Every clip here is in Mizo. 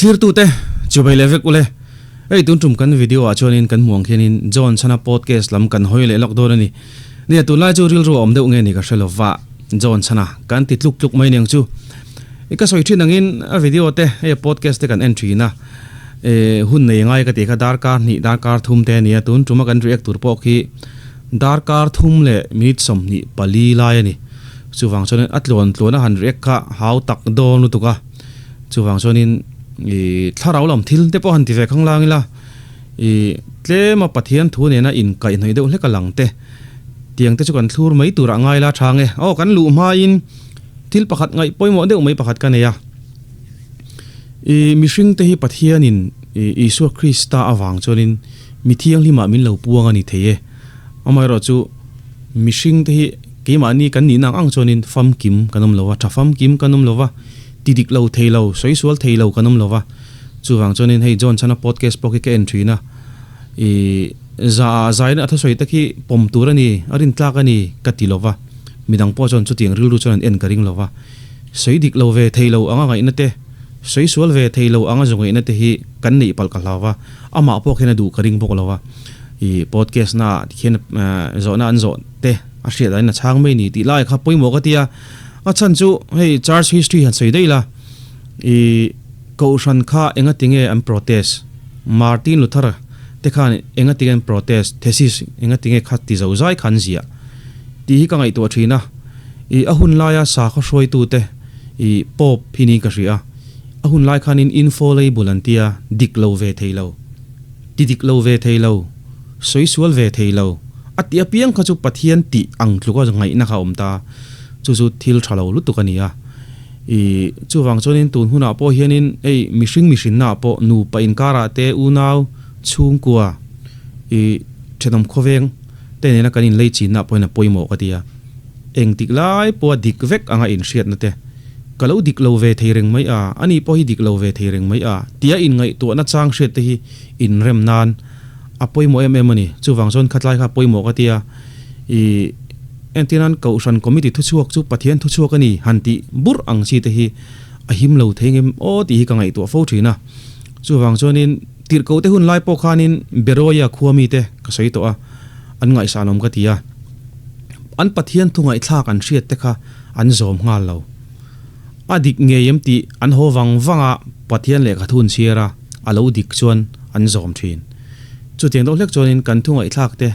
Thlirtute, Chibai leh vek ule. Hei tun tum kan video ah chuanin kan hmuh ang khianin John chhana podcast lam kan hawi leh lawk dawn a ni. Nia tunlai chu rilru a awm deuh nge ni ka hre lo va, John chhana kan ti tluk tluk mai niang chu. I ka sawi thin angin a video te hei a podcast te kan en thin a, e hun nei ngai ka tih kha darkar hnih darkar thum te a ni a, tun tuma kan react tur pawh khi darkar thum leh minute 24 lai a ni. Chuvang chuanin a tluan tluan a han react kha hau tak dawn lutuk a. Chuvang chuanin i thlarau lam thil te pawh han ti ve khang lang ila, i tlema Pathian thu nena inkaihhnawih deuh hlek a lang te, tiang te chu kan thlur mai turah ngai la tha nge. Aw kan luh hmain thil pakhat ngaih pawimawh deuh mai pakhat ka nei a, i mihring te hi Pathianin i Isua Krista avang chuanin mi thianghlimah min lo puang a ni thei e. Amaherawhchu mihring te hi keimahni kan nihna ang ang chuanin famkim kan awm lo va, tha famkim kan awm lo va, Ti dik lo thei lo, sawi sual thei lo kan awm lo va. Chuvang chuanin hei John Chana podcast pawh khi ka en thin a, i za ah zaina a thusawi te khi pawm tur a ni, a rintlak a ni ka ti lo va. Midang pawh chuan chutiang rilru chuan an en ka ring lo va. Sawi dik lo ve thei lo anga ngaihna te, sawi sual ve thei lo anga zawngaihna te hi kan neih palh ka hlau va, amah pawh khian a duh ka ring bawk lo va. I podcast na ah tikhian zawhna an zawh te a hriat ah in a chhang mai ni tih lai kha pawimawh ka ti a. A chhan chu hei church history han sawi daih la, i Kohhran kha enga tinge an protest, Martin Luther te khan enga tinge an protest, thesis enga tinge kha ti zo zai kha an ziah tih hi ka ngaihtuah thin a. I a hun laia sakhaw hruaitu te i Pope hi niin ka hria a, a hun lai khanin infallible an tia, dik lo ve thei lo, ti dik lo ve thei lo, sawi sual ve thei lo, a tih apiang kha chu Pathian tih ang tluka ngaihna kha a awm ta. Chu chu thil tha lo lutuk a ni a. I chuvang chuanin tun hunah pawh hianin hei mihring mihrinnaah pawh nupa inkarah te unau chhungkua i thenawm khawveng te nena kan inlei chinnaah pawhin a pawimawh ka ti a. Engtik lai pawha dik vek anga inhriatna te ka lo dik lo ve thei reng mai a, ani pawh hi dik lo ve thei reng mai a tia inngaihtuahna chang hriat te hi inrem nan a pawimawh em em a ni. Chuvang chuan khatlai kha pawimawh ka ti a. I Entirnan Kohhran Committee thuchhuak chu Pathian thuchhuak a ni han tih burh ang chi te hi a him lo thei ngem aw tih hi ka ngaihtuah fo thin a. Chuvang chuanin tirhkoh te hun lai pawh khanin Beroia khua mite ka sawi tawh a, an ngaihsanawm ka ti a. An Pathian thu ngaihthlak an hriat te kha an zawm nghal lo. A dik ngei em tih an haw vang vang a, Pathian lehkha thu an chhiar a, a lo dik chuan an zawm thin. Chutiang deuh hlek chuanin kan thu ngaihthlak te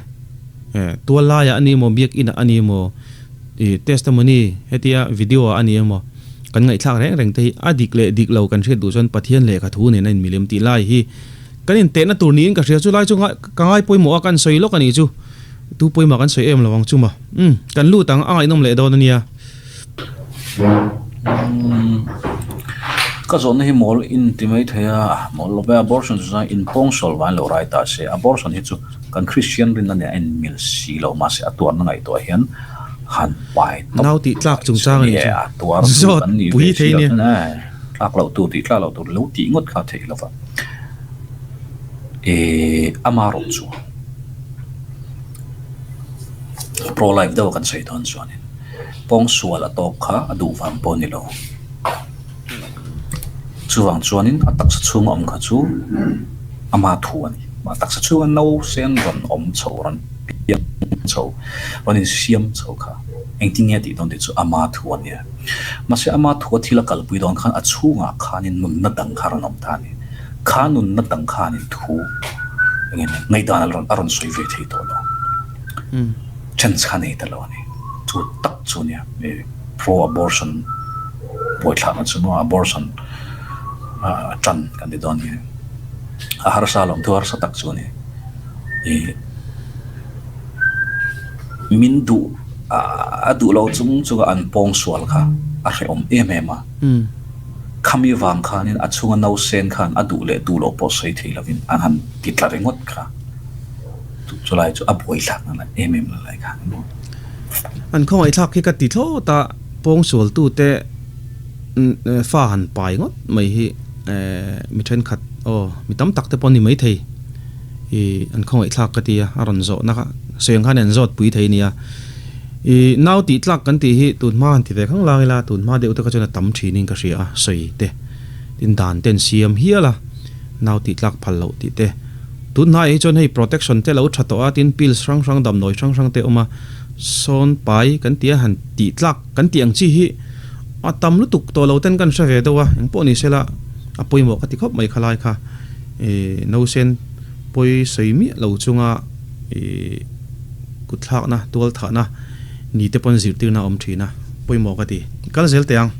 tual laiah a ni emaw, biakinah a ni emaw, ih testimony hetia video ah a ni emaw kan ngaihthlak reng reng te hi a dik leh dik lo kan hriat duh chuan Pathian lehkha thu nen a inmilem tih lai hi kan intehna tur niin ka hria. Chulai chu ka ngai pawimawh a, kan sawi lawk a nih chu. Tu pawimawh kan sawi em lo ang chu maw. Umm kan lut ang, a ngaihnawm leh dawn a nia. Ka zawhna hi mawl in ti mai thei a, mawl lo ve abortion chu chuan inpawngsawl vang lo rai ta se, abortion hi chu kan Christian rinna nen a inmil si lo mahse a tuarna ngaihtuah hian han pai tawp Nau tih tlak chungchang a nih chu a tuar tu zawt kan nih pui ve thei si lo nia. chuan e tlak loh tur tih tlak loh tur lo tih ngawt kha theih lo va e ama rawh chu pro life deuh a kan sawi dawn chuanin. Pawngsual a tawk kha a duh vang pawh a ni lo. Chuvang chuanin a taksa chhunga awm kha chu ama thu a ni. A taksa chhunga no sen rawn awm chho, rawn piang chho, rawn insiam chho kha engtin nge a tih dawn tih chu ama thu a nia. Mahse ama thua thil a kalpui dawn khan a chhungah khanin nunna dang kha a rawn awm ta a ni. Kha nunna dang khanin thu eng nge ngaihdan a rawn sawi ve thei tawh lo. Chance kha nei ta lo a ni. Chu tak chu nia pro abortion buaithlakna chu maw abortion tan kan ti dawn hi a harsa lawm thu harsa tak chu a ni. Ih min duh a duh lo chung chunga an pawng sual kha a hrehawm em em a. Khami vang khanin a chhunga nausen khan a duh leh duh loh pawh sawi thei lovin an han ti tla ringawt kha. Chulai chu a buai thlak na lai em em la lai kha ni maw. An khawngaih thlak khi ka ti thlawt a, pawngsual tute fa han pai ngawt mai hi mi thenkhat aw mi tam tak te pawh an ni maithei i an khawngaih thlak ka ti a, a rawn zawhna kha sawi ang khan an zawt pui thei nia. I nau tih tlak kan tih hi tun hma han ti ve khang lang ila tun hma deuh te kha chuan a tam thin in ka hria a sawi te. Tin dan te an siam hial a, nau tih tlak phal loh tih te. Tun hnaiah hi chuan hei protection te lo tha tawh a, tin pills hrang hrang damdawi hrang hrang te awm a, sawn pai kan tih a han tih tlak kan tih ang chi hi a tam lutuk tawh lo ten kan hre ve deuh a, engpawh ni sela a pawimawh ka ti khawp mai khalai kha ih nausen pawi sawi miah lo chunga ih kutthlakna tualthahna ni te pawn zirtirna a awm thin a, pawimawh ka ti. Kal zel teh ang.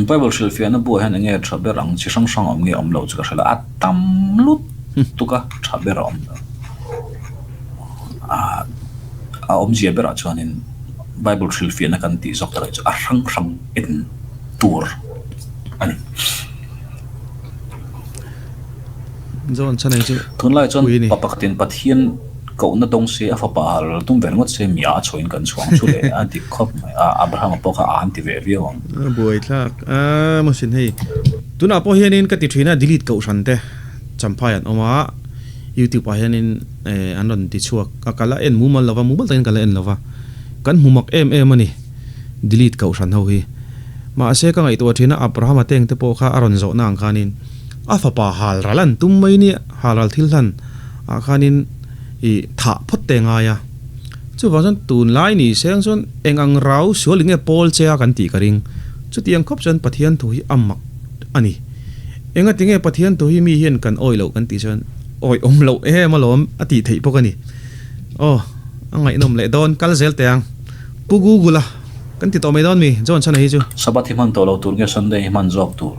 Bible hrilhfiahna buah hian enge tha ber ang chi hrang hrang a awm nge awm lo chu ka hre lo a tam lut tuk a tha ber a awm lo ah a awmzia berah chuanin Bible hrilhfiahna kan tih zawk erawh chu a hrang hrang en tur a ni. John chhan ei chu Tunlai chuan pui a ni. pa pakhatin Pathian kohna dawng se a fapa a ral tum ve ringawt se mi a chhuahin kan chhuang chu leh a dik khawp mai a, Abraham a pawh kha a an ti ve viau ang. A buai thlak a maw sin hei. Tunah pawh hianin ka ti thin a delete kohhran te Champhai an awm a, YouTube ah hianin an rawn ti chhuak a, ka la en mumal lova, mumal takin ka la en lova, kan hmu mak em em a ni delete kohhran ho hi. Mahse ka ngaihtuah thin a Abraham a teng te pawh kha a rawn zawhna ang khanin A fapa hal ral an tum mai nia, hal ral thil hlan ah khanin i thah phawt te ngai a. Chuvang chuan tunlai ni seng chuan eng ang rau sual eng nge pawl che a kan tih ka ring. Chutiang khawp chuan Pathian thu hi a mak a ni. Engati nge Pathian thu hi mi hian kan awih loh kan tih chuan awih awm loh em alawm a tih theih bawk a ni. Aw, a ngaihnawm leh dawn, kal zel teh ang. Pu Google-a kan ti tawh mai dawn mi, John Chhana hi chu. Sabbath hi hman tawh lo tur nge Sunday hi hman zawk tur?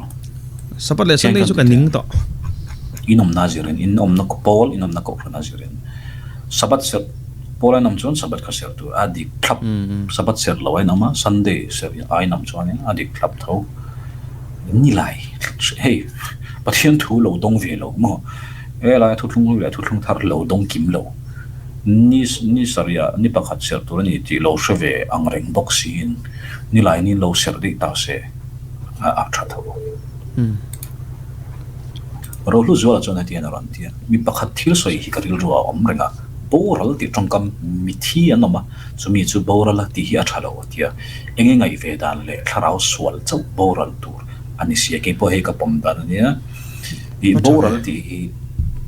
Sabbath leh Sunday chu ka ning tawh. In awmna a zirin, in awmna pawl, in awmna kohhran a zirin. Sabbath serh pawl a inawm chuan Sabbath kha serh tur a dik thlap. Sabbath serh lo a inawm a, Sunday serh a inawm chuanin a dik thlap tho. Ni lai, hei Pathian thu lo dawng ve lo maw? Helai thuthlung hlui leh thuthlung thar lo dawng kim lo. Ni ni sarih ah ni pakhat serh tur a ni tih lo hre ve ang reng bawk siin ni lai ni lo serh daih ta se. A tha tho. Rohlu zuala chuan hetiang a rawn ti a, Mi pakhat thil sawi hi ka rilru a awm reng a, boral tih tawngkam mithi an awm a, chumi chu boral a tih hi a tha lo a ti a, enge ngaih ve dan leh thlarau sual chauh boral tur a ni si a, keipawh hei ka pawm dan a nia, ih boral tih hi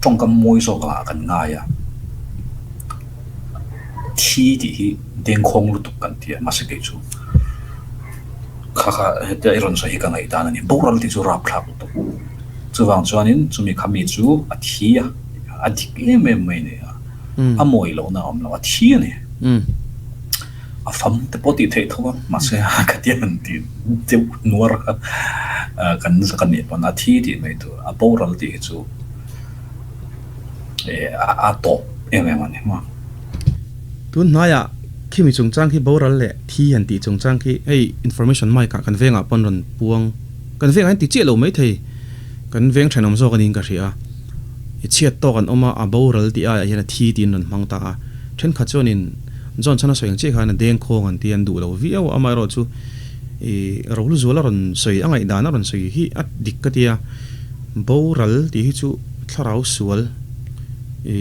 tawngkam mawi zawk ah kan ngai a, thi tih hi dengkhawng lutuk kan ti a, mahse kei chu. Kha kha hetia i rawn sawi hi ka ngaih dan a ni. Boral tih chu rapthlak lutuk. Chuvang chuanin chumi kha mi chu a thi a, a dik em em mai a ni a, a mawi lohna a awm lo, a thi a ni. A fam te pawh tih theih tho a, mahse khatia han tih deuh nuar kha kan ka nih pawn a thi tih mai tur, a boral tih hi chu a tawp em em a ni maw. Tun hnaiah khimi chungchang khi boral leh thi han tih chungchang khi hei information mic ah kan vengah pawn rawn puang kan vengah hian ti chiah lo mai thei kan veng thenawm zawk aniin ka hria a i chhiat tawk an awm a a boral tih aiah hian a thi tiin rawn hmang ta a thenkhat chuanin John chhan a sawi ang chiah khan a dengkhawng an ti an duh lo viau a amaherawhchu i Rohlu zual a rawn sawi a ngaihdan a rawn sawi hi a dik ka ti a boral tih hi chu thlarau sual i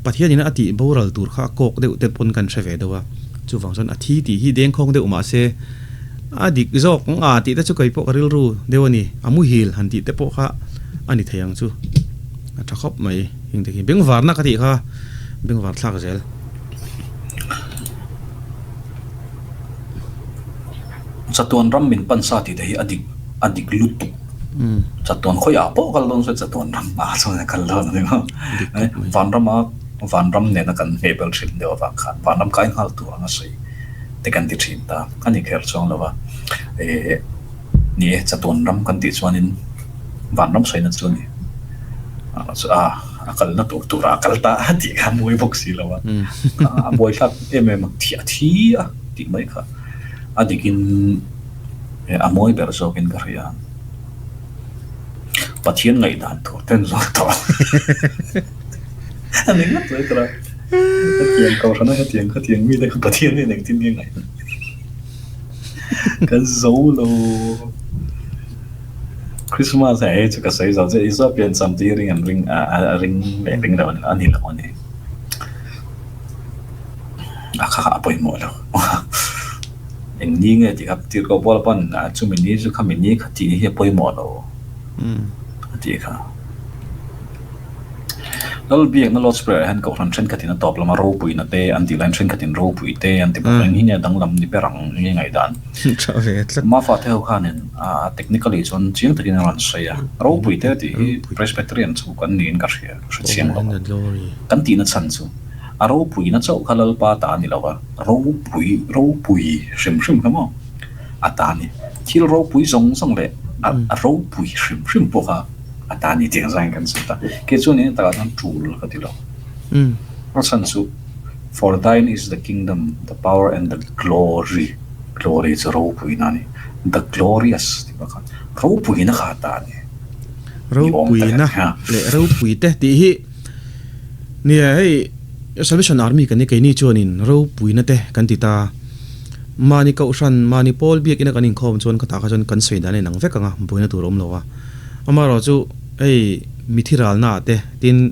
Pathian ina a tih boral tur kha a kawk deuh te pawn kan hre ve deuh a, chuvang chuan a thi tih hi dengkhawng deuh mah se a dik zawk ang a tih te chu kei pawh ka rilru deuh a ni, a muhil han tih te pawh kha a ni thei ang chu, a tha khawp mai heng te khi bengvarna ka tih kha bengvar thlak zel. Chatuan ram min pan sa tih te hi a dik a dik lutuk. Chatuan khawiah pawh kal dawn se chatuan ram ah chuan a kal dawn a ni maw? Vanrama vanram nena kan hmehbel thin deuh avang khan vanram kai nghal tur anga sawi te kan ti thin ta a ni kher chuang lo va. Ehh ni e chatuan ram kan tih chuanin vanram sawina chu a ni. A a kalna tur turah a kal ta a tih kha a mawi bawk si lo a. A buaithlak em em a, a thi a tih mai kha a dikin. A mawi ber zawkin ka hria. Pathian ngaihdan tur ten zawk tawh. A ni ngawt mai tura. Hetiang kohhrana hetiang khatiang mite kha Pathian hian engtin nge ngaih? Ka zo lo. Christmas ah hei chu ka sawi zo che. Isua piancham tih ring an ring a ring leh ring lo a ni lo a ni. A kha kha a. pawimawh lo. Eng ni nge tih kha tirhkoh Paula pawn chumi ni chu khami ni kha tih hi a pawimawh lo a tih kha. Lal biakna Lord's Prayer ah hian kohhran thenkhatin a tawp lama ropuina te an tih laiin thenkhatin ropui te an ti bawk a, eng hi nge danglam ni ber ang nge ngaihdan. Ma fate ho khanin technically chuan chiang takin a rawn sawi a, ropui te tih hi Presbyterian chu kan niin ka hria, ka hre chiang lo a. Kan tihna chhan chu a ropuina chauh kha Lalpa ta a ni lo va, ropui ropui hrim hrim kha maw a ta a ni. Thil ropui zawng zawng leh a ropui hrim hrim pawh kha a ta ni tih ang zangin kan sawi ta. Kei chuan eng takah chuan tul ka ti lo. A chhan chu For thine is the kingdom, the power and the glory, glory chu ropuina a ni, the glorious tih pawh khan ropuina kha a ta a ni. Ropuina leh ropui te tih hi nia hei Salvation Army kan ni keini chuanin ropuina te kan ti ta. Mahni kohhran, mahni pawl biakina kan inkhawm chuan ka tah kha chuan kan sawi dan a inang vek ang a, buaina tur a awm lo a. Amaherawhchu hei mithi ralnaah te tin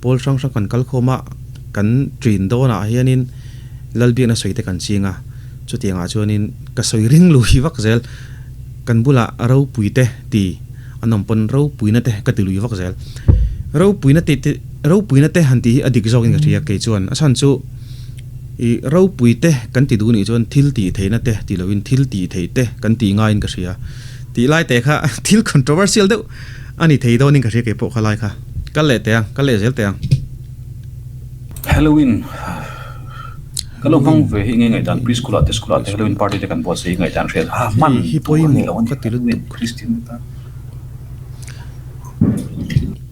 pawl hrang hrang kan kal khawm a, kan ṭin dawnah hianin Lalbiakna sawi te kan ching a, chutiangah chuanin ka sawi ring lui vak zel, kan bulah ropui te ti an awm pawn ropuina te ka ti lui vak zel. Ropuina te te ropuina te han tih hi a dik zawkin ka hria kei chuan a chhan chu ih ropui te kan ti duh nih chuan thil tih theihna te ti loin thil tih theih te kan tih ngaiin ka hria. Tih lai te kha thil controversial deuh a ni thei dawnin ka hria kei pawh kha lai kha. Kal leh teh ang, kal leh zel teh ang. Halloween ka lo hmang ve hi nge ngaihdan preschool ah te school ah te Halloween party te kan buatsaih hi ngaihdan hriat ha hman hi tur a ni lo pawimawh a ni ka ti Halloween lutuk. Christian te tan.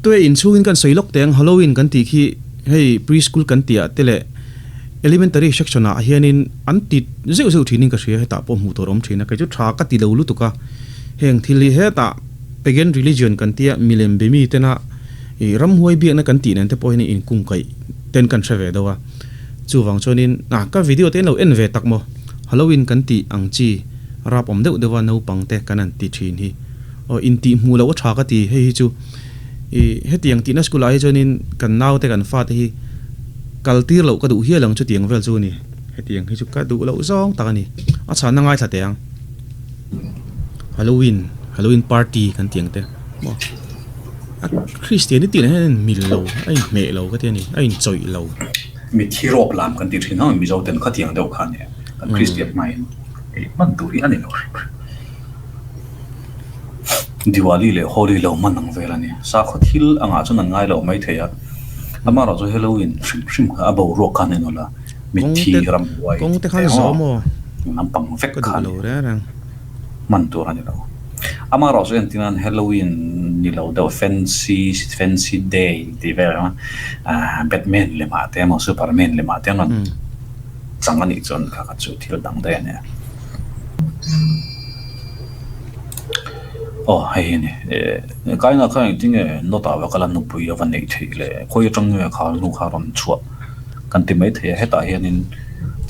Tue inchhungin kan sawi lawk teh ang Halloween kan tih khi hei preschool kan tih ah te leh elementary section ah hianin an ti zeuh zeuh thinin ka hria hetah pawh hmuh tur a awm thin a kei chu tha ka ti lo lutuk a heng thil hi hetah pagan religion kan tia milem be mi tena Ih ramhuai biakna kan tih nen te pawh hian inkungkaih ten kan hre ve deuh a, chuvang chuanin ah ka video te an lo en ve tak maw, Halloween kan tih ang chi rap awm deuh deuh a naupang te kan han ti thin hi aw intih hmuh loh a tha ka ti hei hi chu ih hetiang tihna school ah hi chuanin kan nau te kan fate hi kal tir loh ka duh hial ang chutiang vel chu a ni, hetiang hi chu ka duh loh zawng tak a ni, a chhanna ngaithla teh ang. Halloween Halloween party kan tih ang te maw. A Kristian i tih lah hian a inmil lo, a inhmeh lo ka ti a ni, a inchawih lo. Mitthi rawp lam kan ti thin ang Mizo ten khatiang deuh kha nia, kan Kristian hmain ei hman tur hi a ni lo hrim hrim. Diwali leh Holi lo hman ang vel a ni. Sakhaw thil angah chuan an ngai loh mai thei a, amaherawhchu Halloween hrim hrim kha a boruak khan en ula, mitthi ramhuai Kawngte khan zawm aw, nampang vek ka kha duh a lo ni. reng reng. Hman tur a ni lo. Amaherawh chu entir nan Halloween ni lo deuh fancy fancy day tih vel ang a Batman lemah te emaw Superman lemah te an rawn chang a nih chuan kha kha chu thil dang daih a nia. Aw hei hi a ni eh kaina kha engtin nge Nota va kal a nupui a va neih theih le khawi atang nge kha nu kha rawn chhuah kan ti mai thei a hetah hianin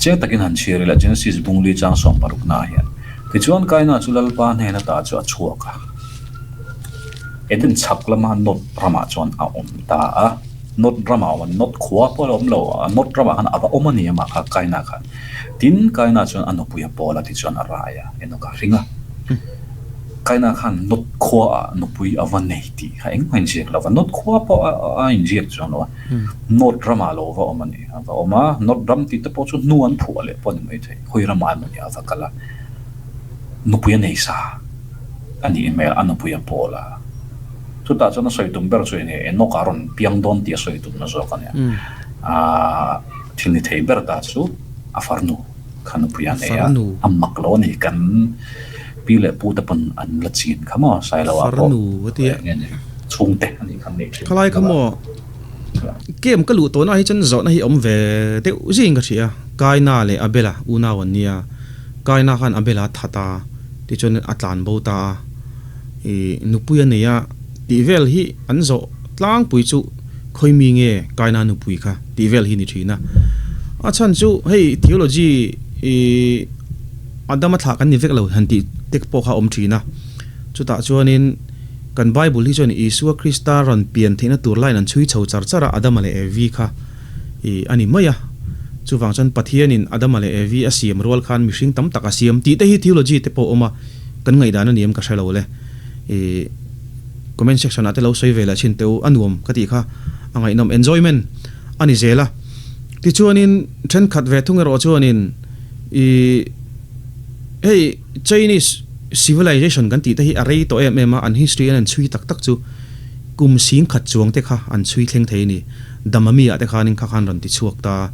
chiang takin han chhiar ila Genesis bungli chang 16 naah hian Tichuan Kaina chu Lalpa hnen ata chu a chhuak a, Eden chhak lama Nod ramah chuan a awm ta a. Nod ramah a awm a, Nod khua pawh a la awm lo, Nod ramah khan a va awm a ni amah kha Kaina khan. Tin, Kaina chuan a nupui a pawl a, tichuan a rai a, Enoch a hring a. Kaina khan Nod khuaah nupui a va nei tih kha engmah a inziak lo va, Nod khua pawh a inziak chuang lo a, Nod ramah lo va awm a ni, a va awm a, Nod ram tih te pawh chu hnu an phuah leh pawh a ni maithei. Hawi ramah emaw ni a va kal a, nupui a nei sa a nih hmel, a nupui a pawl a. Chutah chuan a sawi tum ber chu eng nge, Enoch a rawn piang dawn tih a sawi tumna zawk a nia. Aaa thil ni thei ber ta chu a farnu kha nupui a nei a, a mak lo a ni, kan pi leh pu te pawn an la chin kha maw, Sailoa pawh eng nge ni, chhungte a nih kha an neih thin. Khalai kha maw, Camp ka luh tawhna hi chuan zawhna hi a awm ve deuh zing ka hria. Kaina leh Abela unau an nia. Kaina khan Abela a that a, tichuan a tlan bo ta a. Ih, nupui a nei a tih vel hi an zawh tlangpui chu khawi mi nge Kaina nupui kha tih vel hi ni thin a. A chhan chu hei theology ih Adama thlah kan ni vek lo han tih te pawh kha a awm thin a. Chutah chuanin kan Bible hi chuan Isua Krista rawn pian theihna tur line an chhui chho char char a, Adama leh Evi kha. Ih, a ni mai a. Chuvang chuan Pathianin Adama leh Evi a siam rual khan mihring tam tak a siam tih te hi theology te pawh a awm a, kan ngaihdan a ni em ka hre lo le. Ih comment section ah te lo sawi ve leh thin teh u, a nuam ka tih kha a ngaihnawm enjoyment a ni zel a. Tichuanin thenkhat ve thung erawh chuanin ih hei Chinese civilization kan tih te hi a rei tawh em em a, an history an han chhui tak tak chu kum sing khat chuang te kha an chhui thleng thei a ni. Damami ah te khanin kha khan rawn ti chhuak ta.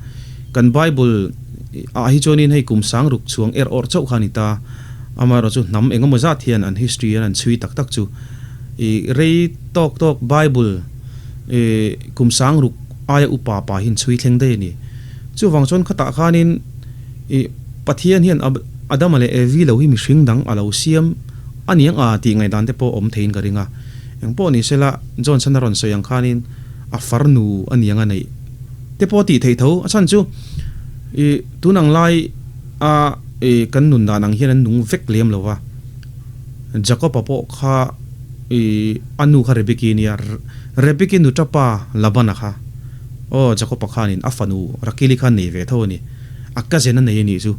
Kan Bible ah hi chuanin hei kum sang ruk chuang er awrh chauh kha a ni ta. Amaherawh chu hnam engemaw zat hian an history an han chhui tak tak chu i rei tawk tawk Bible i kum sang ruk aia upa pa hi an chhui thleng daih a ni. Chuvang chuan khatah khanin i Pathian hian Adama leh Evi lo hi mihring dang a lo siam a niang a tih ngaihdan te pawh awm theiin ka ring a. Engpawh ni sela Johnson a rawn sawi ang khanin a farnu a niang a neih te pawh tih theih tho. A chhan chu i tun ang lai a i kan nun dan ang hian an nung vek lem lo va. Jacob-a pawh kha i a nu kha Rebeki a nia, Rebeki nu tapa Laban-a kha aw Jacob-a khanin a fanu Rakili kha a nei ve tho a ni. A cousin a nei a nih chu.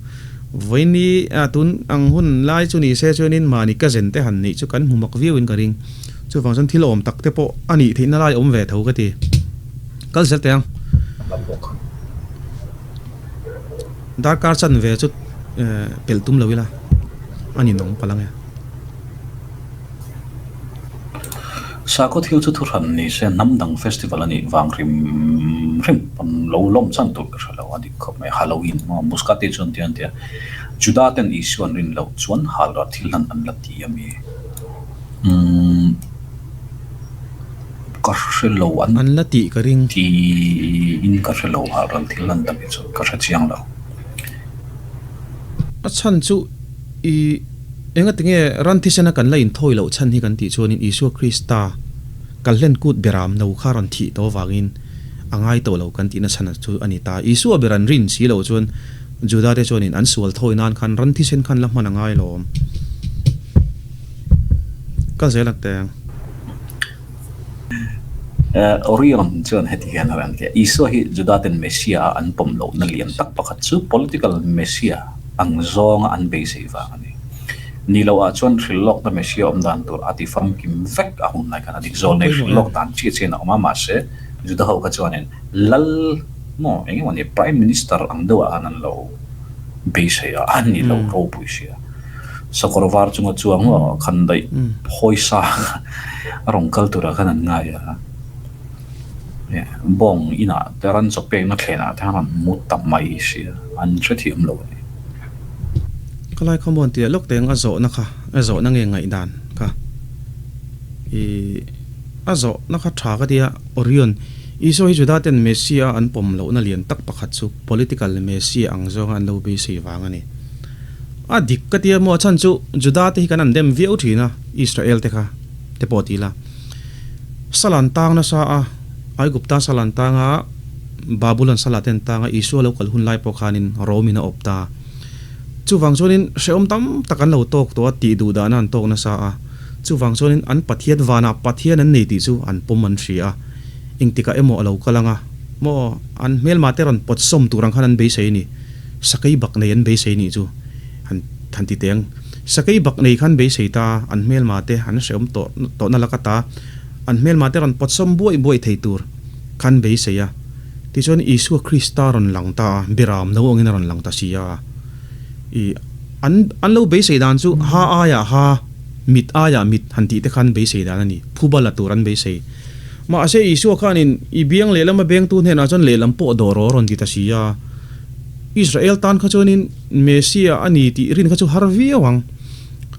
Vawiini a tun ang hun lai chu ni se chuanin mahni cousin te han neih chu kan hmu mak viauin ka ring. Chuvang chuan thil awm tak te pawh a nih theihna lai awm ve tho ka ti. Kal zel teh ang. Darkar chanve chu pelh tum lo ila a ninawm palh ang e. Sakhaw thil chu thuhran ni se hnam dang festival a nih vang hrim hrim pawn lo lawm chan tur ka hre lo a dik khawp mai. Halloween maw Muscate chuan ti an ti a, Juda ten Isua an rin loh chuan halra thil hlan an la ti a mi? Umm ka hre lo an An la tih ka ring. Tiin ka hre lo halral thil hlan tak hi chu ka hre chiang lo. A chhan chu i. Engatinge ran thisena kan la inthawi loh chhan hi kan tih chuanin Isua Krista kalhlen kut beram no kha rawn thih tawh avangin a ngai tawh lo kan tihna chhan chu a ni ta. Isua ber an rin si loh chuan Judate chuanin an sual thawi nan khan ran thisen khan la hman a ngai lawm. Kal zel ang teng. Orion chuan heti hian a rawn ti a, Isua hi Judaten Messiah a an pawm lohna lian tak pakhat chu political Messiah ang zawnga an beisei vang a ni. Ni loah chuan hrilhlawkna Messiah awm dan tur a ti famkim vek a hun lai khan a dik zawl nei hrilhlawk dan chiah chiahin a awm a, mahse Juda ho kha chuanin lal maw eng emaw ni Prime Minister ang deuhah khan an lo beisei a, an ni lo ropui sia. Sakawr var chunga chuang maw khan daih hawi sa a rawn kal turah khan an ngai a, bawng inah te ran chaw pekna thlenah te khan an mu ta mai sia, an hrethiam lo a ni. Ka lai khawmuan tih lawk teng a zawhna kha a zawhna nge ngaihdan kha i a zawhna kha tha ka tia Orion Isua hi Juda ten Messia an pawm lohna lian tak pakhat chu political Messia ang zawnga an lo beisei vang a ni. A dik ka tia maw a chhan chu Juda te hi kan an dem viau thin a, Israel te kha te pawh ti ila. Sal an tang nasa a, Aigupta sal an tang a, Babulon sal ah te an tang a, Isua lo kal hun lai pawh khanin Rome in a awp ta. Chuvang chuanin hrehawm tam tak an lo tawk tawh a tih duh dahna an tawk nasa a, chuvang chuanin an Pathian vanah Pathian an nei tih chu an pawm an hria a, engtikah emaw a lo kal ang a maw an hmelma te rawn pawt sawm tur ang khan an beisei a ni. Sakei bak nei an beisei nih chu han han ti teh ang. Sakei bak nei khan beisei ta an hmelma te an hrehawm tawh tawhna laka ta an hmelma te rawn pawt sawm buaih buaih thei tur khan beisei a. Tichuan Isua Krista rawn lang ta a, biram no angin a rawn lang ta si a. I an an lo beisei dan chu ha aiah ha, mit aiah mit han tih te khan beisei dan a ni. Phuba la tur an beisei. Mahse Isua khanin i biang lehlam a bengtu hnenah chuan lehlam pawh dawh rawh a rawn ti ta si a. Israel tan kha chuanin Messiah a ni tih rin kha chu har viau ang.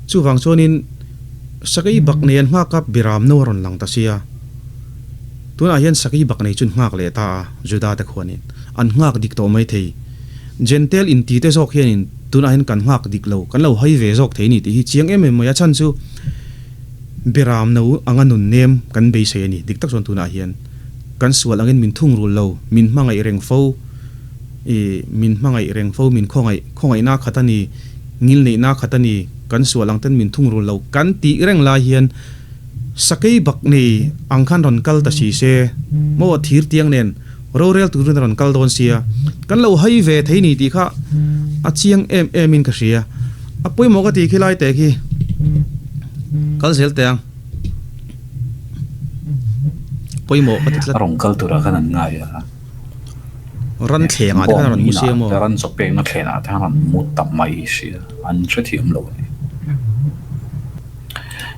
Chuvang chuanin sakei bak nei an nghak a, biram no a rawn lang ta si a. Tunah hian sakei bak nei chu an nghak leh ta a, Juda te khuanin an nghak dik tawh mai thei. Jentail inti te zawk hianin tunah hian kan nghak dik lo, kan lo hai ve zawk thei a ni tih hi chiang em em mai a chhan chu. Beram no anga nun nem kan beisei a ni. Dik tak chuan tunah hian kan sual angin min thungrul lo, min hmangaih reng fo, i min hmangaih reng fo, min khawngaih, khawngaihna khat a ni, ngilneihna khat a ni, kan sual ang ten min thungrul lo kan tih reng lai hian sakei bak nei ang khan rawn kal ta si se maw thir tiang nen Rorel turin a rawn kal dawn sia, kan lo hai ve thei ni tih kha a chiang em em in ka hria. A pawimawh ka tih khi lai teh khi kal zel teh ang. Pawimawh ka ti tlat. A rawn kal turah khan an ngai a. Ran thlengah te khan a rawn mu sia maw? Ran chaw pekna thlenah te khan a rawn mu ta mai sia, an hrethiam lo a ni.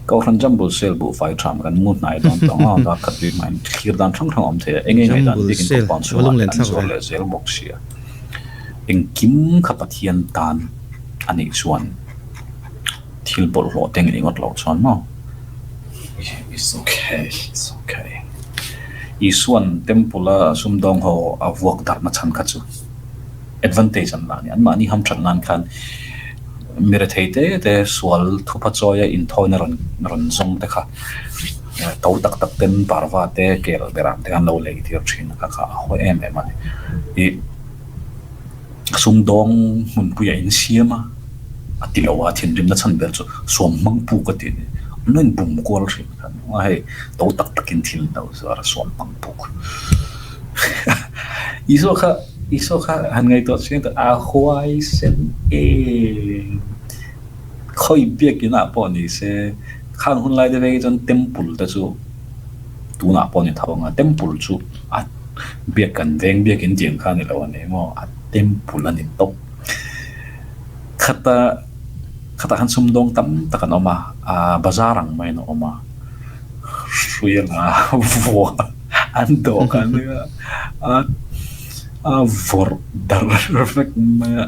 Kohhran Jambul Sel buhfai ṭham kan ngu hnai dawn tawh ang a, dar khat bik hmaiin thlir dan hrang hrang a awm thei a, eng eng ngaihdan Jambul bikin Sel compound va chhungah lunglen te an thlak zuar ve. leh zel bawk sia. Engkim kha Pathian tan a nih chuan thil bawlhhlawh te ngei ngawt loh chuan maw? It's okay, it's okay. Isuan Temple a sumdawng ho a vuak darhna chhan kha chu advantage an la a ni. Anmahni hamthat nan khan mi rethei te te sual thupha chawia inthawina rawn rawn zawng te kha to tak tak ten parva te kel berah te khan lo lei tir thin a kha kha a haw em em a ni. Ih sumdawng hmunpuia insiam a a ti lo a thinrimna chhan ber chu suam hmang puk a ti a ni. An lo inbum kual thin kha a hei to tak takin thil an lo zuar a suam hmang puk. Isua kha Isua kha han ngaihtuah chiang tawh a huaisen em. Khawi biakin ah pawh ni se khang hun lai te vek hi chuan temple te chu tunah pawh ni tho ang a temple chu a biak kan veng biakin tih ang kha a ni lo a ni maw a temple a ni tawp. Khata khatah khan sumdawng tam tak an awm a ah bazar ang maiin a awm a hrui anga vuah. An dawhkan nia a a vawrh darh vek mai a,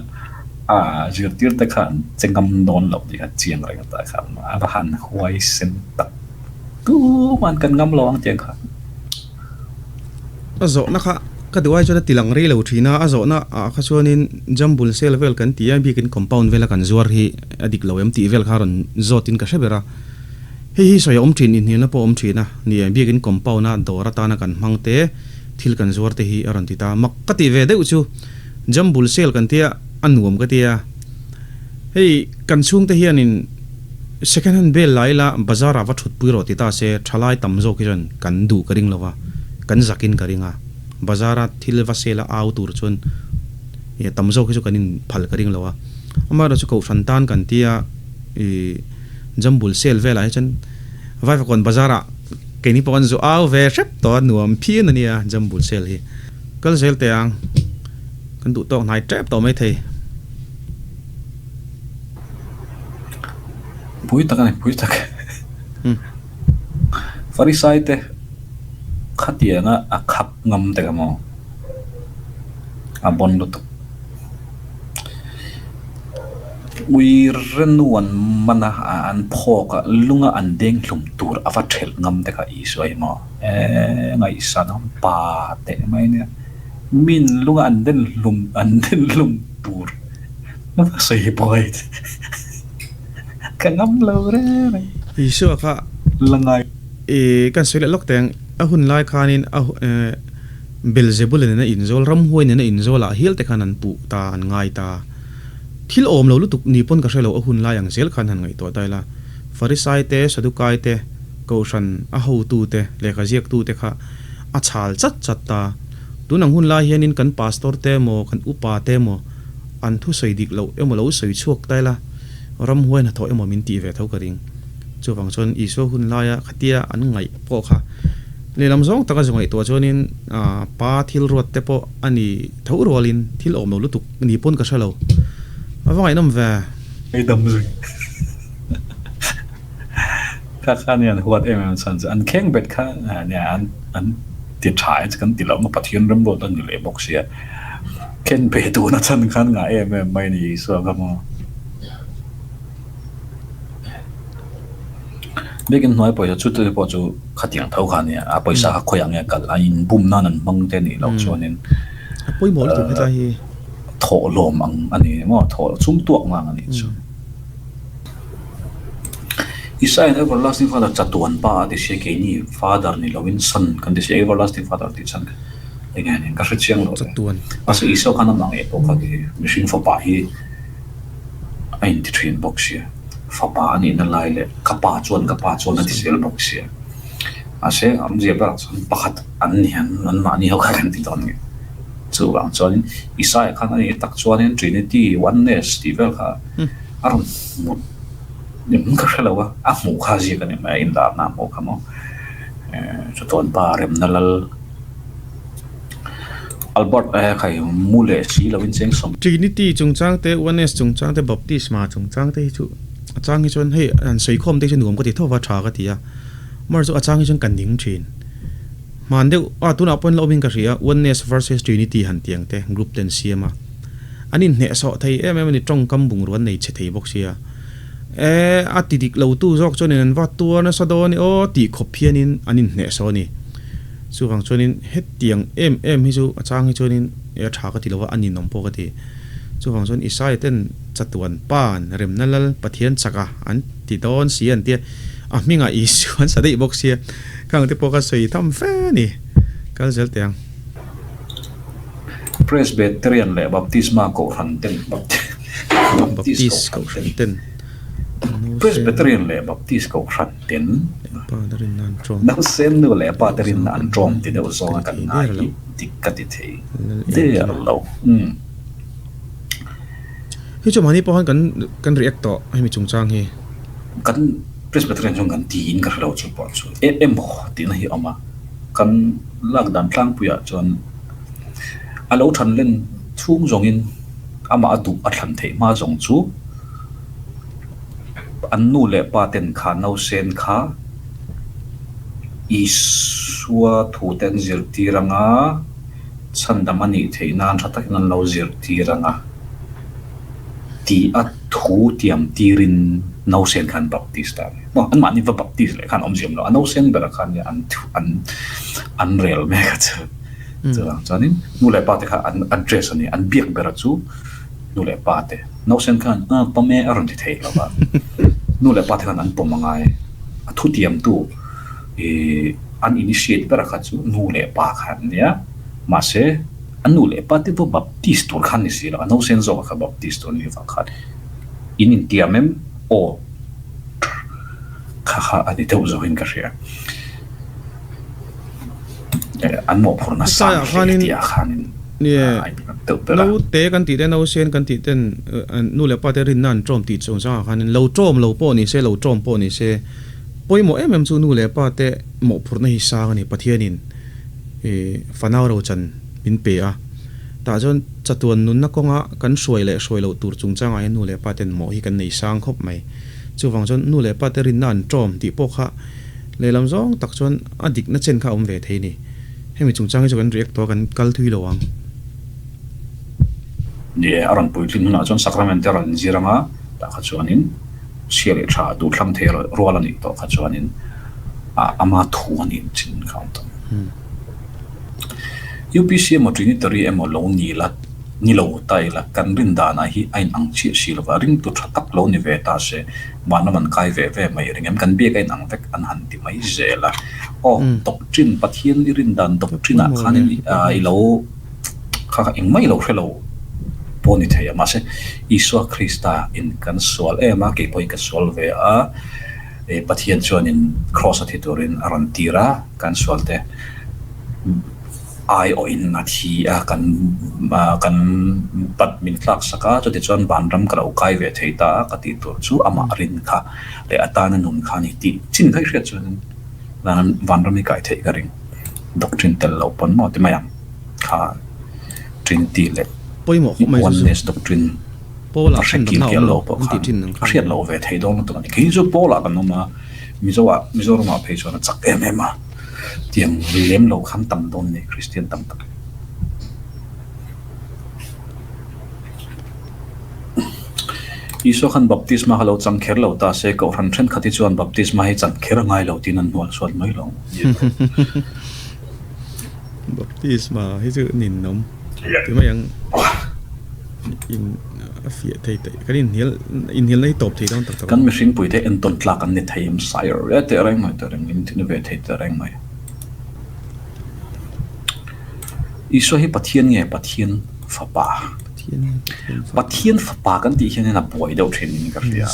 a zirtir te khan che ngam dawn loh tih kha chiang reng ta khan a va han huai sen tak tuman kan ngam lo ang tiang kha. A zawhna kha ka duh ai chuan a ti lang rei lo thin a, a zawhna ah kha chuanin jambul sel vel kan ti a, biakin compound vela kan zuar hi a dik lo em tih vel kha rawn zawtin ka hre ber a. Hei hi sawi a awm thin, inhnialna pawh a awm thin a, ni e, biakin compound a dawr atana kan hmang te, thil kan zuar te hi a rawn ti ta. Mak ka tih ve deuh chu, jambul sale kan tia, a nuam ka tia. Hei kan chhungte hianin second hand bel lai ila bazar ah va thut pui rawh ti ta se, thalai tam zawk hi chuan kan duh ka ring lo va, kan zakin ka ring a. Bazar a thil va sale a au tur chuan tam zawk hi chu kan inphal ka ring lo a. Amaherawhchu kohhran tan kan tia ih. Jambul sale velah hi chuan Vaivakawn bazar ah keini pawh kan zu au ve hrep tawh a nuam phian a nia Jambul sale hi. Kal zel teh ang kan duh tawk hnai tep tawh mai thei. Pui tak a ni, pui tak. Farisai te khatianga a khap ngam te ka maw? A bon lutuk. Ui renuan mana an phawk a, lunga an deng hlum tur a va thelh ngam te kha Isua hi maw? Eee ngaihsan ang pa teh mai nia. Min lunga an den hlum an den hlum tur a va sawi buai ka ngam lo reng reng. Isua kha la ngai. I kan sawi leh lawk teh ang, a hun lai khanin a Belzebul nena inzawl, ramhuai nena inzawl ah hial te khan an puh ta, an ngai ta. Thil awm lo lutuk ni pawn ka hre lo, a hun lai ang zel khan han ngaihtuah ta ila. Farisai te, Sadukai te, Kohhran a hotu te, lehkha ziaktu te kha a chhal chat chat ta. Tun ang hun lai hianin kan pastor te emaw, kan upa te emaw an thusawi dik loh emaw lo sawi chhuak ta ila, ramhuai hnathawh emaw min tih ve tho ka ring. Chuvang chuan Isua hun laia khatia an ngaih pawh kha lehlam zawng taka zu ngaihtuah chuanin pa thil ruat te pawh a ni tho rualin thil awm lo lutuk ni pawn ka hre lo. A va ngaihnawm ve. Hei dam zui. Kha kha nia an huat em em chhan chu an kheng bet kha nia an an ti tha e chu kan ti lo maw Pathian remruat a ni leh bawk sia. Khen ve tuna chhan khan ngah em em mai a ni Isua kha maw. Biakin hnuai pawisa chu te pawh chu khatiang tho kha ania a pawisa kha khawiah nge a kal a inbum nan an hmang te anih loh chuanin A pawimawh lutuk hetlai hi. Thawhlawm ang a ni maw thawh chhung tuak ngang a nih chu. Isaiah Everlasting Father chatuan pa a ti sia keini Father ni lovin Son kan ti sia Everlasting Father tih chhan kha eng nge nia ka hre chiang lo le. Mahse Isua khan amah ngei pawh kha mihring fapa hi A inti thin bawk sia, fapa a nihna lai leh ka pa chuan ka pa chuan a ti zel bawk sia. Mahse awmzia berah chuan pakhat an ni an anmahni ho kha kan ti dawn nge. Chuvang chuanin Isaiah khan a nih tak chuanin Trinity, Oneness tih vel kha a rawn hmu em ka hre lo a, a hmuh kha ziak a ni mai a, inlarna a hmuh kha maw. Chatuan pa remna lal Albert a khai mu leh si loin cheng sawm. Trinity chungchang te, Oneness chungchang te, Baptisma chungchang te hi chu a chang hi chuan hei an sawikhawm te hi chu nuam ka ti tho va, tha ka ti a. Mar chu a chang hi chuan ka ning thin. Hman deuh a tunah pawhin la awmin ka hria Oneness versus Trinity han tiang te group ten siam a. An inhnehsawh thei em em a ni tawngkam bungrua an nei chhe thei bawk sia. E a ti dik lo tu zawk chuanin an va tuar nasa dawn i aw tih khawp hianin an inhnehsawh a ni. Chuvang chuanin hetiang em em hi chu a chang hi chuanin e a tha ka ti lo va a ninawm pawh ka ti. Chuvang chuan Isaiah ten chatuan pan remna lal Pathian chaka an ti dawn si an tia. A hmingah Isua an sa daih bawk sia, khang te pawh ka sawi tham fe a ni. Kal zel teh ang. Presbyterian leh Baptisma Kohhran ten Baptist Kohhran ten Presbyterian leh Baptist Kohhran ten Nausen nu leh pa te rinna an ṭawm ti deuh zawnga kan ngai hi dik ka ti thei der lo. Hei chu mahni pawh khan kan kan react tawh hemi chungchang hi. Kan Presbyterian chuan kan tiin ka hrelo chu pawh chu em emaw tihna hi a awm a, kan lak dan tlangpuiah chuan a lo than len chhung zawngin amah a duh a thlan theih hma zawng chu an nu leh pa ten kha nausen kha Isua thu te an zirtir anga chhandam a nih theih nan tha takin an lo zirtir anga. Tih a thu tiam tirin nausen khan baptist a ni. Maw anmahni va baptist leh khan awmziam lo, a nausen berah khan an thu an an rel mek a chu. Chuvang chuanin nu leh pa te kha an address a ni, an biak bera chu nu leh pa te. Nausen khan a pawm e a rawn ti thei lo va, nu leh pa te khan an pawm a ngai. A thu tiamtu ih an initiate bera kha chu nu leh pa kha an nia, mahse, A nu leh pa te pawh Baptist tur khan ni si lo, a nausen zawk kha Baptist tur ni vang khan in intiam em aw kha kha a ni deuh zawkin ka hria. An mawhphurhna sang hle tih ah khanin a innghat deuh ber a. Naute kan tih te, nausen kan tih ten nu leh pa te rinna an ṭawm tih chungchangah khanin lo ṭawm lo pawh ni se, lo ṭawm pawh ni se, pawimawh em em chu nu leh pa te mawhphurhna hi sang a ni Pathianin. I fanau rochan min pe a, tah chuan chatuan nunna kawnga kan hruai leh hruai loh tur chungchangah hian nu leh pa ten mawh hi kan nei sang khawp mai. Chuvang chuan nu leh pa te rinna an ṭawm tih pawh kha lehlam zawng tak chuan a dikna chen kha a awm ve thei a ni. Hemi chungchang hi chu kan react tawh a, kan kal thui lo ang. Ni e, a rawn puitlin hunah chuan sacrament te a rawn inzir anga, tah kha chuanin chhia leh tha duhthlang thei rual a nih tawh kha chuanin ama thu a nih chin kha a awm tawh. UPC emaw Trinitary emaw lo ni la, ni lo ta ila kan rin danah hi a inang chiah si lova, ringtu tha tak lo ni ve ta se vanram an kai ve ve mai ring em, kan biak a inang vek an han ti mai zel a. Aw, doctrine, Pathian i rin dan doctrine ah khanin i lo. Kha kha engmah i lo hre lo pawh ni thei a, mahse Isua Krista in kan sual em a, kei pawhin ka sual ve a, Pathian chuanin Kraws a thi turin a rawn tir a, kan sual te aiawhin a thi a, kan kan bat min tlak sak a, chutichuan vanram ka lo kai ve thei ta a ka tih tur chu amah rin kha leh atana nun kha a ni tih chin kha i hriat chuanin vanram i kai theih ka ring, doctrine tel lo pawn maw ti mai ang. Kha Trinity leh Pawimawh khawp mai chu chu. Oneness doctrine Paul ah a hre khan kil damna a kial awm lo lo pawh an tih khan thin ang a khan. hriat loh ve thei dawn lutuk a ni. Kei chu Paul ah kan awm a, Mizo ah Mizoram ah phei chuan a chak em em a, tiang lem lo khan tam dawn a ni Kristian tam tak. Isua khan baptisma kha lo chang kher lo ta se, Kohhran thenkhat hi chuan baptisma hi chan kher a ngai lo tiin an hnual suat mai lo. Baptisma hi chu nin awm ti mai ang in a fiah thei theih kan inhnial inhnialna hi tawp thei dawn tak tak Kan mihring puite entawn tlak an ni thei em sire e teh reng mai teh reng in thin ve thei teh reng mai. Isua hi Pathian nge Pathian fapa? Pathian fapa kan tih hian in a buai deuh thin in ka hria.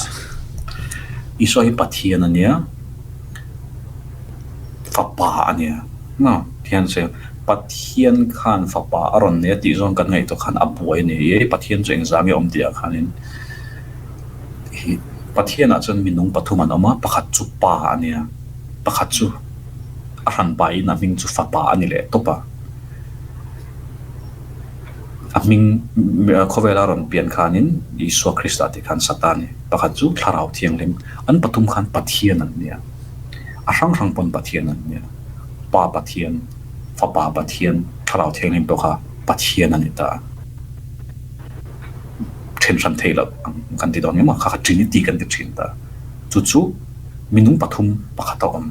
Isua hi Pathian a nia. Fapa a nia. Maw? Tihian sawi a, Pathian khan Fapa a rawn nei a tih zawng kan ngaihtuah khan a buai a ni. Ei, Pathian chu engzah nge awm tih ah khanin hi Pathianah chuan minung pathum an awm a, pakhat chu Pa a nia, pakhat chu a hran pain a hming chu Fapa a ni leh tawp a. A hming khawvela rawn pian khanin Isua Krista tih khan Satan a ni. Pakhat chu Thlarau Thianghlim. An pathum khan Pathian an nia. A hrang hrang pawn Pathian an nia. Pa Pathian, Fapa Pathian, Thlarau Thianghlim pawh kha Pathian a ni ta. Then hran thei loh ang kan ti dawn emaw kha kha Trinity kan ti thin ta. Chu chu minung pathum pakhat a awm.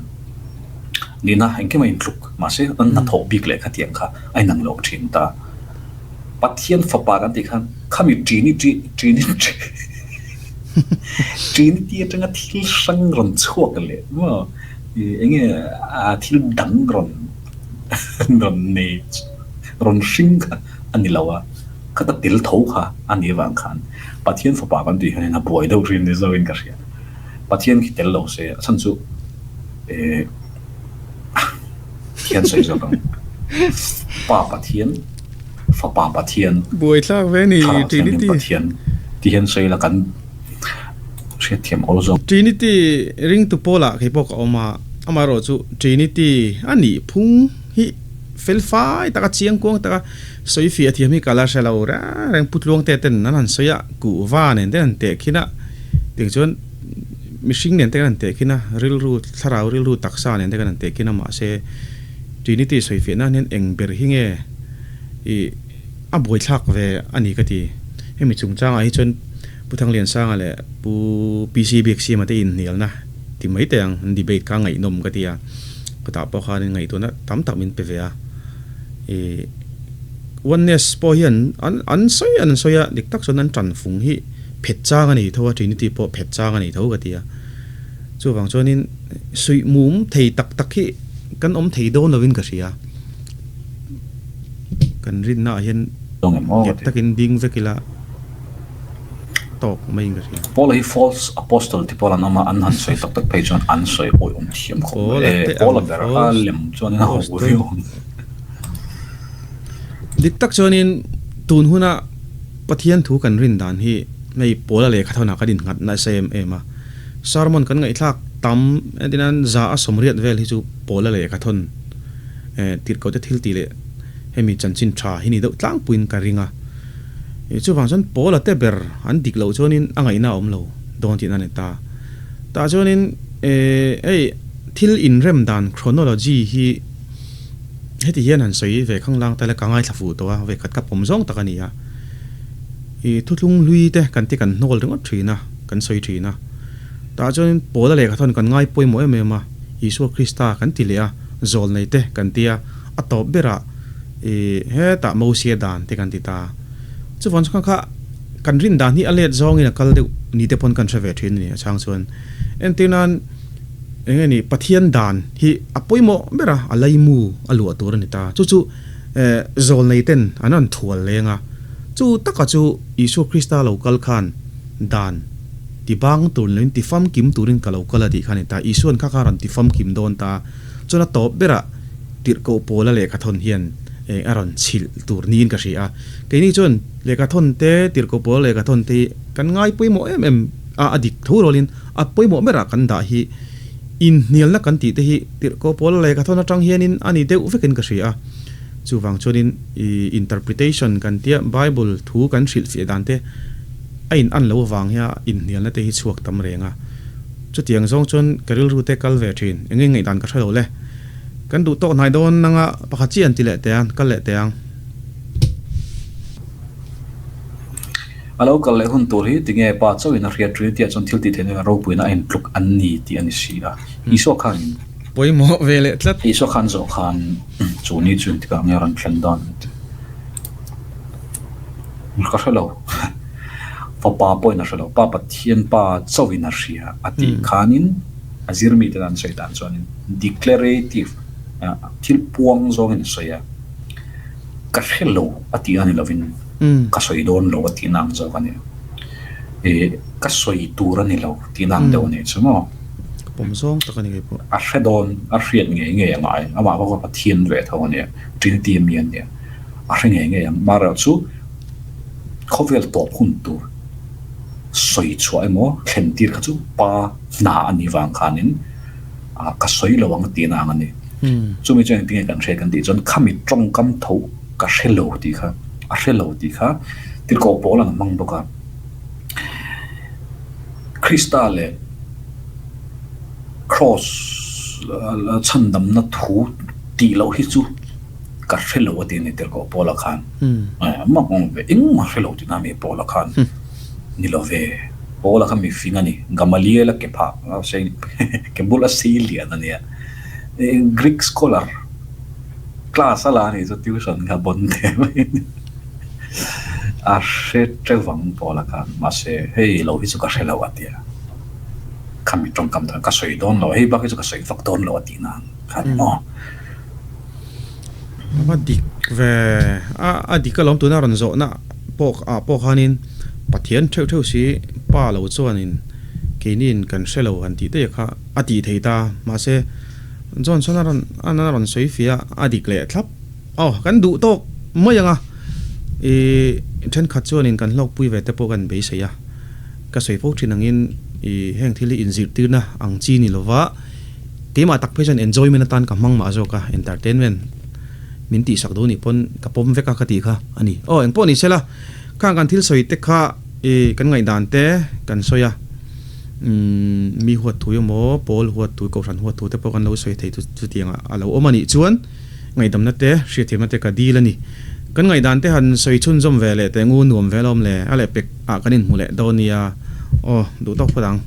Nihna engkim a intluk mahse an hnathawh bik leh khatiang kha a inang loh thin ta. Pathian Fapa kan tih khan khami Trinity Trinity Trinity atanga thil hrang rawn chhuak leh maw eng nge a thil dang rawn rawn nei rawn hring kha a ni lo a, khata tel tho kha a nih avang khan Pathian Fapa kan tih hianin a buai deuh thin ni zawkin ka hria. Pathian khi tel lo se a chhan chu eh Pathian sawi zawk ang. Pa Pathian, Fapa Pathian, Buaithlak ve ni Thlarau Thianghlim Trinity. Pathian tih hian sawi ila kan hriatthiam awl zawk. Trinity ringtu pawlah kei pawh ka awm a, amaherawh chu Trinity a nih phung hi fel fai taka chiang kuang taka sawi fiah thiam hi ka la hre lo reng reng Pu Tluangte ten an han sawi a, kuhva nen te an han tehkhin a, tiang chuan mihring nen te kan han tehkhin a, rilru thlarau rilru taksa nen te kan han tehkhin a mahse Trinity sawi fiah nan hian eng ber hi nge ih a buaithlak ve a ni ka ti. Hemi chungchangah hi chuan Pu Thangliansanga leh Pu PC Biaksiama te inhnialna ti mai teh ang, an debate kha ngaihnawm ka ti a, ka tah pawh khan ngaihtuahna tam tak min pe ve a. Ih Oneness pawh hian an an sawi an sawi a, dik tak chuan an tanfung hi phet chang a nei tho a, Trinity pawh phet chang a nei tho ka ti a. Chuvang chuanin suih mum thei tak tak hi kan awm thei dawn lovin ka hria. Kan rinna ah hian nghet takin ding vek ila tawk maiin ka hria. Paula hi false apostle ti pawl an awm a, an han sawi tak tak phei chuan an sawi awih awm thiam khawp mai e. Paula ber a lem chuanin a ho viau ang. Dik tak chuanin tun huna Pathian thu kan rin dan hi hei Paula lehkha thawnah kan innghat nasa em em a. Sermon kan ngaihthlak tam entinan 180 vel hi chu Paula lehkha thawn tirhkoh te thil tih leh hemi chanchin tha hi ni deuh tlangpuiin ka ring a. Chuvang chuan Paula te ber an dik loh chuanin a ngaihna a awm lo dawn tihna a ni ta. Tah chuanin hei thil inrem dan chronology hi heti hian han sawi ve khanglang ta ila ka ngaithla fuh tawh a, vekhat ka pawm zawng tak a ni a. I thutlung hlui te kan ti kan hnawl ringawt thin a, kan sawi thin a. Tah chuanin Paula lehkha thawn kan ngai pawimawh em em a, Isua Krista kan ti leh a, zawl nei te kan ti a, a tawp berah i hetah Mosia dan te kan ti ta. Chuvang chuan kha kan rin dan hi a let zawngin a kal deuh ni te pawn kan hre ve thin a ni a chang chuan. Entir nan eng nge ni Pathian dan hi a pawimawh ber a, a laimu a luah tur a ni ta. Chu chu zawl nei ten an rawn thual leng a, chu taka chu Isua Krista lo kal khan dan ti bang tur ni loin ti famkim turin ka lo kal a tih kha a ni ta. Isua'n kha kha a rawn ti famkim dawn ta. Chuan a tawp berah tirhkoh pawla lehkha thawn hian a rawn chhilh tur niin ka hria a. Keini chuan lehkha thawn te, tirhkoh pawla lehkha thawn te hi kan ngai pawimawh em em a, a dik tho rualin a pawimawh berah kan dah hi inhnialna kan tih te hi tirhkoh pawla lehkha thawn atang hianin a ni deuh vekin ka hria a. Chuvang chuanin i interpretation kan tia Bible thu kan hrilhfiah dan te a in an lo avang hia inhnialna te hi chhuak tam reng a. Chutiang zawng chuan ka rilru te kal ve thin. Eng nge ngaihdan ka hre lo le. Kan duh tawk hnai dawn nanga pakhat chiah an ti leh teh ang, kal leh teh ang. A lo kal leh hun tur hi tinge pa chauhin a hriat ṭhin tih ah chuan thil tih theihna ropuina a intluk an ni tih a ni si a. Isua khanin. Pawimawh ve leh tlat. Isua khan zawh khan chu ni chu engtikah nge a rawn thlen dawn an ti. Ka hre lo. Fapa pawhin a hre lo. Pa Pathian pa chauhin a hria a tih khanin a zirmi ten an sawi dan chuanin declarative thil puang zawngin a sawi a. Ka hre lo a tih a ni lovin ka sawi dawn lo a tihna ang zawk a ni. Ka sawi tur a ni lo tihna ang deuh a ni chu maw. Pawm zawng tak a ni keipawh. A hre dawn, a hriat ngei ngei a ngai. Amah pawh kha Pathian ve tho a nia, Trinity ami a nia. A hre ngei ngei ang. Amaherawhchu khawvel tawp hun tur sawi chhuah emaw thlen tir kha chu pa hna a nih vang khanin ka sawi lo ang tihna ang a ni. Chumi chuan engtin nge kan hriat kan tih chuan khami tawngkam tho ka hre lo tih kha a hre lo tih kha tirhkoh pawl an hmang bawk a. Krista leh Kraws chhandamna thu tih loh hi chu ka hre lo a ti a ni tirhkoh Paula khan. Mak awm ve, engmah hre lo tihna mi Paula khan ni lo ve. Paula kha mi fing a ni, Gamaliel a ke phah, ke bula sei lian a nia. Greek scholar class a la a nih chu tuition kha bon teh mai a ni. A hre teuh ang Paula khan, mahse hei lo hi chu ka hre lo a tia. Khami tawngkam chuan ka sawi dawn lo, hei bak hi chu ka sawi vak dawn lo a tih nan khan maw. A va dik ve, a a dik alawm tuna rawn zawhna pawh ah pawh khanin Pathian theuh theuh si pa lo chuanin keiniin kan hre lo han tih daih kha a tih thei ta, mahse Johnson a rawn a rawn sawi fiah a, a dik leh thlap. Aw, kan duh tawk mai ang a, ih thenkhat chuanin kan hlawkpui ve te pawh kan beisei a, ka sawi fo thin angin ih heng thil hi inzirtirna ang chi ni lova keimah tak phei chuan enjoyment atan ka hmang mah zawk a, entertainment min tihsak duh nih pawn ka pawm vek a ka tih kha a ni. Aw, engpawh ni sela, khang kan thil sawi te kha ih kan ngaihdan te kan sawi a, umm mi huat thu emaw pawl huat thu, kohhran huat thu te pawh kan lo sawi thei chutiang a lo awm a nih chuan, Ngaihdamna te, hriatthiamna te ka dil a ni. Kan ngaihdan te han sawi chhunzawm ve leh teh ngu nuam ve alawm le, a lehpek ah kan inhmu leh dawn nia. Aw, duh tawk phawt ang.